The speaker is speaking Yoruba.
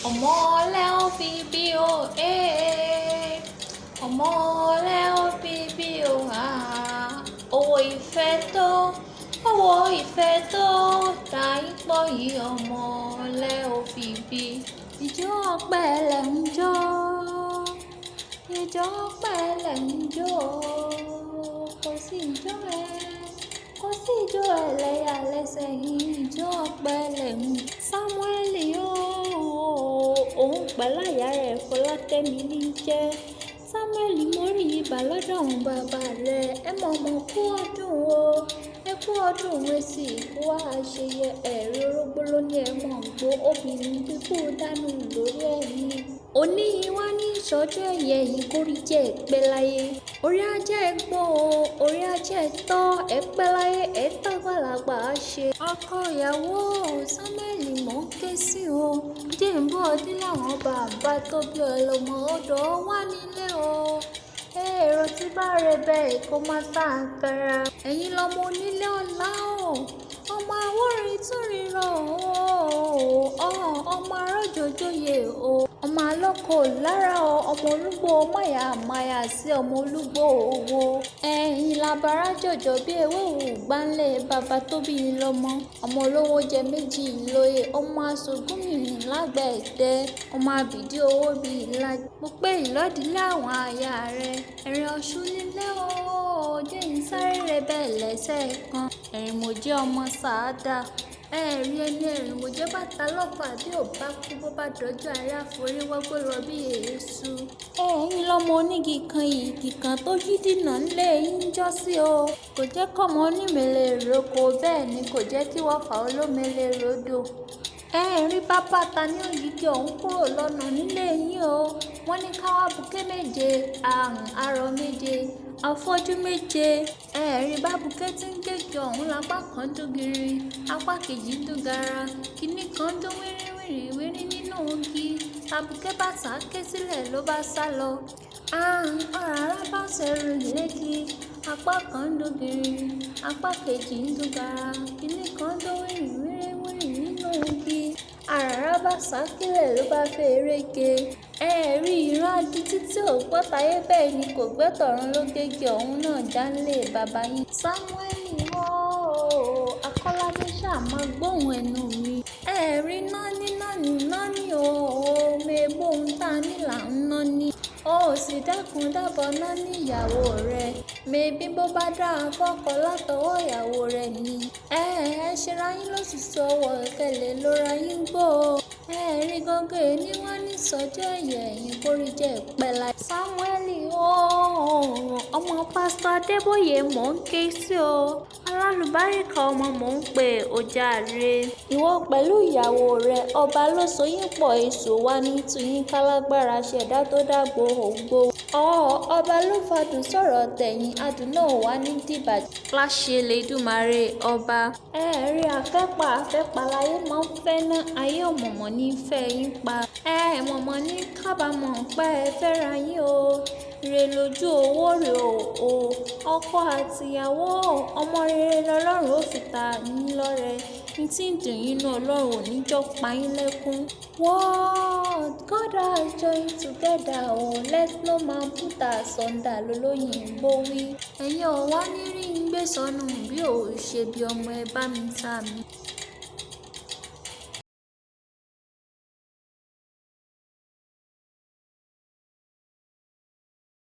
Ọmọ lẹ ó fi bí o ee, ọmọ lẹ ó fi bí o ha. Owó ìfẹ́ tó, owó ìfẹ́ tó dà yín pọ̀ yìí, ọmọ lẹ ó fi bí. Ìjó ọpẹ́ lẹ̀ ń jó, ìjó ọpẹ́ lẹ̀ ń jó, kò sí ìjó ẹ, kò sí ìjó ẹlẹ́yà lẹ́sẹ̀ yín, ìjó ọpẹ́ lẹ̀ ń jó. Samuel ooo, òun pẹ̀lú àyà rẹ̀ Fọlákẹ́mi ní jẹ́. Samuel mórí ibà lọ́dọ̀ àwọn bàbá rẹ̀, ẹ mọ̀ mọ̀ kú ọdún o, ẹ kú ọdún wẹ̀sì kó wá ṣeyẹ ẹ̀rí orógbó ló ní ẹ mọ̀ ń gbó obìnrin pípò dànù lórí ẹ̀mí. Òní wá ní ìṣọ́jọ́ ẹ̀yẹ yìí kórí jẹ́ ẹ̀pẹ́ láyé. Orí ajé ẹ gbọ́ o, orí ajé ẹ tọ́, ẹ pẹ́ láyé, ẹ tàgbàlagbà á ṣe. Ọkọ ìyàwó Samuel mò ń ké sí o, jẹ́ǹbọ́ ọdún làwọn bàbá tó bí ọ lọ́mọ ọ̀dọ̀ wà nílé o. Èrò tí bá rẹ bẹ́ẹ̀ kó má sàǹkàrà. Ẹ̀yin lọmọ onílé ọlá o, ọmọ àwòrán tún ríran o, ọmọ arọ́jòjòyè o, ọmọ alọ́kọ̀ lára o, ọmọ olúgbò máyà máyà sí ọmọ olúgbò owó. Ẹ̀yin labara jọ̀jọ̀ bí ewé òwú gbáńlẹ̀ bàbá tó bí i lọ́mọ. Ọmọ olówó jẹ méjì lóye, ọmọ aṣògùnmìrìn lágbẹ̀dẹ, ọmọ àbìdí owó bíi ìlà. Mo pé ìlọ́dìlé àwọn aya rẹ̀, ẹ̀rìn ọ̀ṣun nílé o, jẹ́ ń sáré rẹ bẹ́ẹ̀ lẹ́sẹ̀ kan. Ẹ̀rìn mo jẹ́ ọmọ sàádà. Ẹ̀rí ẹni ẹ̀rìn mo jẹ́ bàtà lọ́fà bí ò bá kú bó bá dọjọ́ àárẹ̀ àforíwọ́gbó lọ bí èésú. Ẹ̀yin lọmọ onígi kan igi kan tó yí dìnnà ńlé yín jọ́ sí o. Kò jẹ́ kọ́mọ onímele roko bẹ́ẹ̀ ni kò jẹ́ kí wọ́fà olómele rodò. Ẹ̀rí bàbá ta ní òyìnbí ọ̀hún kúrò lọ́nà nílé yín o. Wọ́n ní ká wá buké méje, àrùn arọ méje, afọ́jú méje. Ẹ̀rí bábuké tí ń gègé ọ̀hún lápá kan dún giri, apá kejì ń dún gara, kinní kan dún wíríwìrì wírí nínú igi. Tabuké bá sá ké sílẹ̀ ló bá sá lọ. Àrùn ọ̀rá bá ṣẹ̀rù lékì, apá kan ń dún giri, apá kejì ń dún gara, kinní kan dún wíríwìrì wírí nínú igi. Àràrá bá sá kílẹ̀ ló bá fèrè ge. Ẹ̀rí ìran adití tí ò gbọ́ tayé bẹ́ẹ̀ ni kò gbọ́ tọ̀run ló gégi ọ̀hún náà já ńlé bàbá yín. Samuel ooo, Akọ́ládé ṣáà máa gbóhùn ẹnu mi. Ẹ̀rí nání nání nání ooo, mebóhun tá a ní là ń nání. Ó sì dákun dábọ̀ nání ìyàwó rẹ̀. Mebí bó bá dáa fọ́kọ látọwọ́ ìyàwó rẹ̀ ni. Ẹ ẹ ṣera yín lóṣùṣù ọwọ́ kẹlẹ̀ ló ra yín gbó o. Ẹ̀rí gangan ní wọ́n ní sọ́jọ́ ẹ̀yẹ ẹ̀yìn kórí jẹ́ pẹ́ láyé. Samuel ooo, ọmọ pásítọ̀ Adébóyè mò ń ké sí o. Alálùbáríkà ọmọ mò ń pè ojàre. Ìwọ pẹ̀lú ìyàwó rẹ, ọba ló so yín pọ̀ èso wá ní tiyín kálágbára ṣẹ̀dá tó dàgbò ògbó. Ọba ló fàdùn sọ̀rọ̀ tẹ̀yìn, adùn náà wà ní dìbàjẹ́. Láṣẹ Elédùmarè ọba. Ẹ̀rí àfẹ́pà àfẹ́pà láyé máa ń fẹ́ ná ayé ọ̀mọ̀mọ̀ ní fẹ́ yín pa. Ẹ mọ̀mọ́ ní kábàámọ̀ pé ẹ fẹ́ra yín o. Ire lójú owó rè o. Ọkọ àtìyàwó, ọmọ rere lọ́lọ́run ó fi ta yín lọ́rẹ. N tí ń dùn yín nú Ọlọ́run ò ní jọ́ pa yín lẹ́kún. What God has joined together o, let no man put asunder lolóyìnbó wí. Ẹ̀yin ò wá ní rí ń gbé sọnù bí ò ṣe bí ọmọ ẹ bá mi sá mi.